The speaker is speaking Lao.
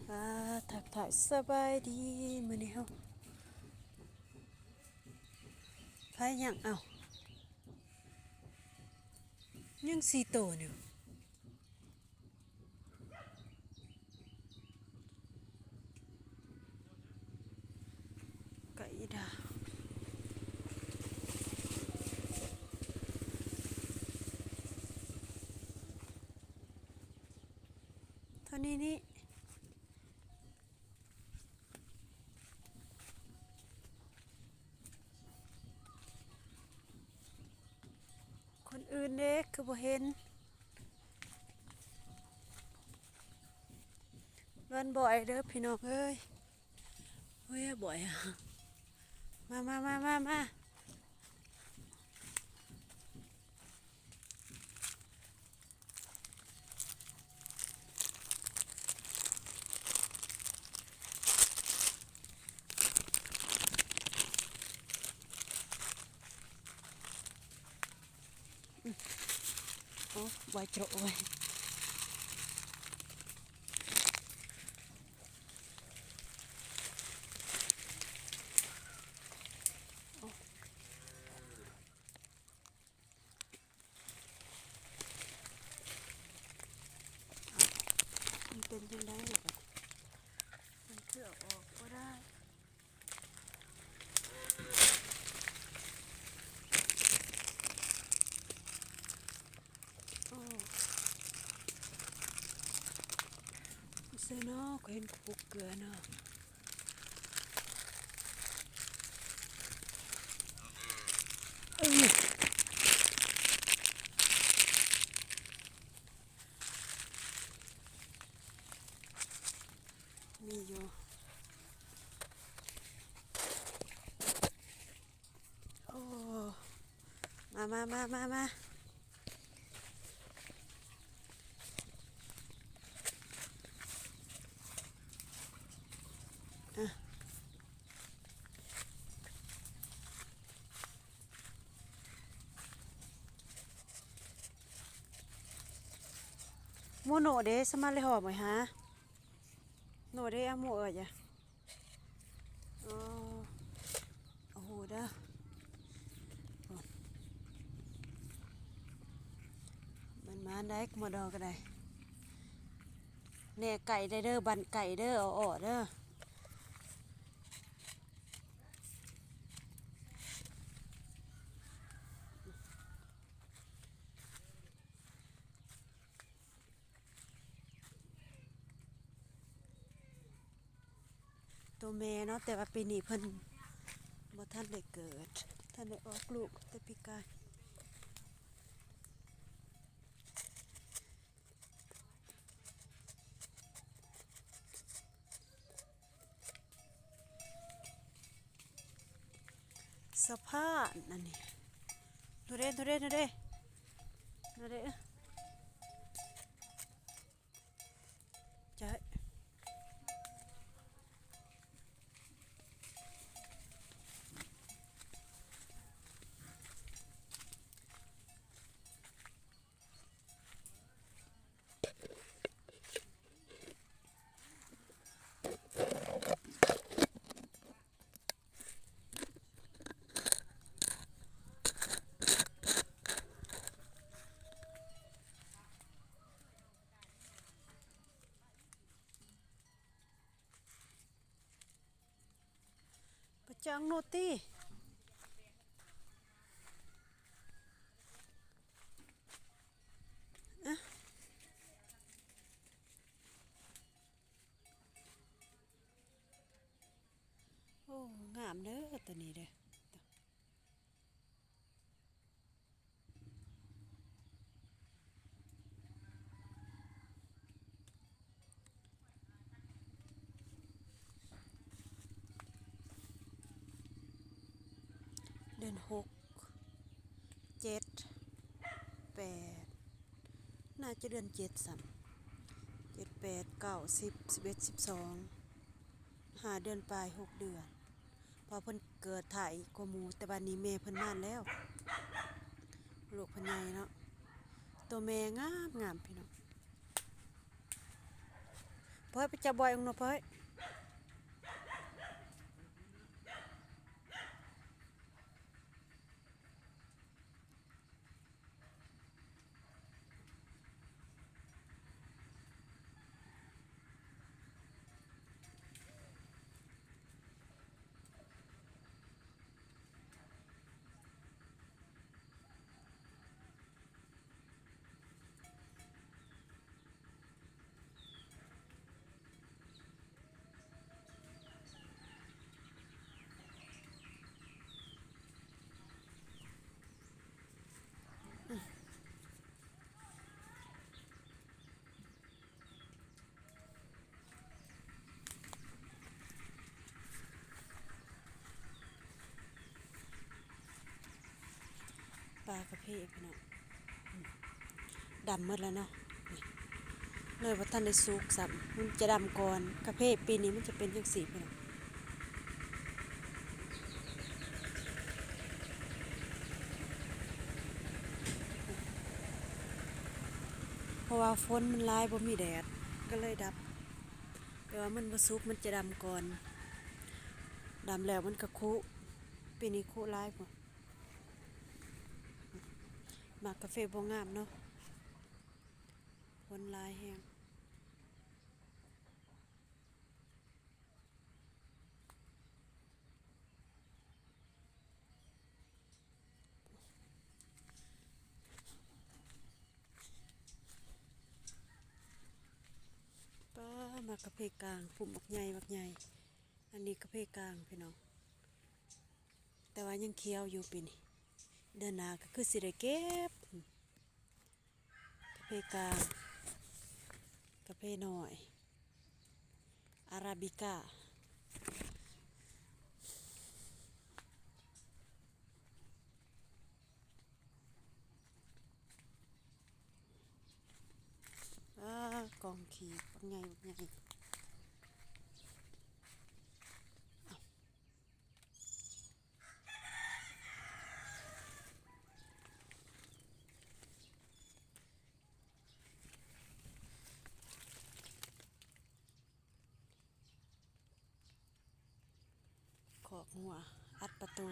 ອ່າ ທັກທາຍສະບາຍດີ ມື້ນີ້ເຮົາ ໃຜຍັງ ເອົ້າ ຍັງສີ່ໂຕນີ້. ໄກ່ດາ ເທົ່ານີ້ນີ້. ຄົນອື່ນເດ້ ຄືບໍ່ເຫັນ? ເຮືອນບ່ອຍເດີພີ່ນ້ອງເອີຍ. ໂອ້ຍ ບ່ອຍ ມາ ມາ ມາ ມາ ມາ. ໂອ້ ໄວໂຈະເວີຍ. ມັນເປັນຈັ່ງໃດລະບາດ ມັນຄືເອົາອອກບໍ່ໄດ້. ໂອ້ ໃສ່ເນາະ ຂ້ອຍເຫັນປູກເກືອເນາະ. ເອີ ມີຢູ່. ໂອ້ ມາ ມາ ມາ ມາ ມາ. ໂມໂນເດ ສະມາເລຫອມໄວ້ຫາ ໂນເດ ອາໂມເອີຍ. ໂອ້ ໂອ້ໂຫເດີ ມັນມາໄດ້ ມາດອກກໍໄດ້. ແນ່ໄກ່ໄດ້ເດີ ບັນໄກ່ເດີ ເອົາອອກເດີ. ໂຕແມ່ເນາະ ແຕ່ວ່າປີນີ້ເພິ່ນບໍ່ທັນໄດ້ເກີດ ທັນໄດ້ອອກລູກແຕ່ປີກາຍ. ສະພາບອັນນີ້ ໂຕເດ ໂຕເດ ໂຕເດ ໂຕເດ ເອີ ໃຈ. ປະຈັງໂນຕິ ອະ. ໂອ້ ງາມເດີ ໂຕນີ້ເດີ. ເດືອນຫົກ ເຈັດ ແປດ ໜ້າຈະເດືອນເຈັດຊ້ຳ ເຈັດ ແປດ ເກົ້າ ສິບ ສິບເອັດ ສິບສອງ ຫ້າເດືອນປາຍ ຫົກເດືອນ ເພາະເພິ່ນເກີດທ້າຍກວ່າໝູ່ ແຕ່ບາດນີ້ແມ່ເພິ່ນມາແລ້ວ ລູກເພິ່ນໃຫຍ່ເນາະ ໂຕແມ່ງາມໆ ພີ່ນ້ອງ. ເພີ້ຍ ໄປຈັບບ່ອຍອອກໜູເພີ້ຍ. ປ່າກາເຟພີ່ນ້ອງ ດຳໝົດແລ້ວເນາະ ນີ້ ໜ່ວຍບໍ່ທັນໄດ້ສຸກຊ້ຳ ມັນຈະດຳກ່ອນ. ກາເຟປີນີ້ມັນຈະເປັນຈັ່ງຊີ້ພີ່ນ້ອງ ເພາະວ່າຝົນມັນຫຼາຍ ບໍ່ມີແດດ ກໍເລີຍດຳ. ແຕ່ວ່າມັນບໍ່ສຸກ ມັນຈະດຳກ່ອນ ດຳແລ້ວມັນກໍຄຸ ປີນີ້ຄຸຫຼາຍພຸ້ນ. ໝາກກາເຟບໍ່ງາມເນາະ ຝົນຫຼາຍແຮງ. ປ້າ ໝາກກາເຟກາງ ພຸ້ມບັກໃຫຍ່ ບັກໃຫຍ່. ອັນນີ້ກາເຟກາງພີ່ນ້ອງ ແຕ່ວ່າຍັງຂຽວຢູ່ປີນີ້ ເດືອນໜ້າກໍຄືຊິໄດ້ເກັບ. ກາເຟກາງ ກາເຟນ້ອຍ ອາຣາບິກາ. ອ້າ ກອງຂີ້ບັກໃຫຍ່ ບັກໃຫຍ່. ຄອກງົວ ອັດປະຕູ